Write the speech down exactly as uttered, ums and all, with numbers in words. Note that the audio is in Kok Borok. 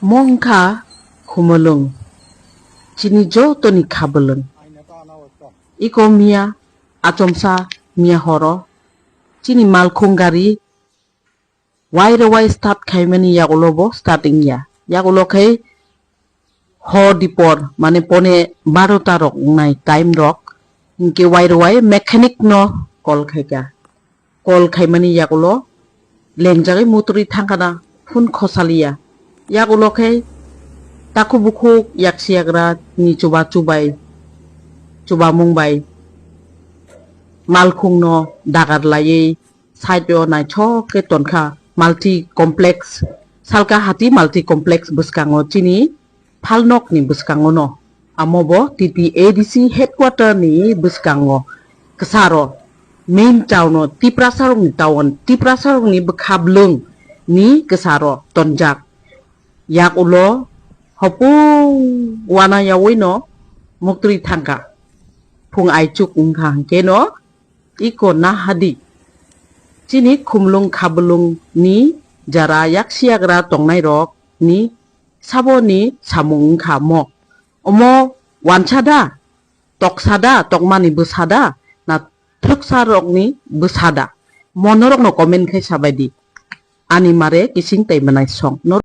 Omo wngkha Khumulwng, chini jotoni khabwlwng. Iko miya, achomsa miya horo, chini malkhung gari, wai rwai start khaimani yagulo bo start wngya. Yagulo khai hor dipor, mane pone barota rok wngnai time rok, hinkhe wai rwai mechanic no call khaikha. Call khaimani yagulo lengjagwi mutri thangkhana phone khosaliya. Yagulo khe takhuk bukhuk yaksi yagra ni chuba chubai, chubamung bai malkhung no dagar laiwi side o naithok khe tonkha multi complex, Salka Hati multi complex bwskango chini phalnok ni bwskango no. Amo bo T T A D C headquarter ni bwskango kwcharo main town o Tiprasa rok ni town, Tiprasa rok ni bwkha bwlwng ni kwcharo tonjak. Yak ulo hopung wana yaui no muktwi thangkha. Phung aichuk wngkha hwnkhe no iko nahadi. Chini Khumulwng Khabwlwng ni jara yaksi yagra tongnai rok ni sabo ni samung wngkha mo. Omo wansa da, toksa da, tokmani bwsa da, na thwksa rokni bwsa da? Mo norokno comment khai sabai di. Ani mare kising tei mwnai song. Nor-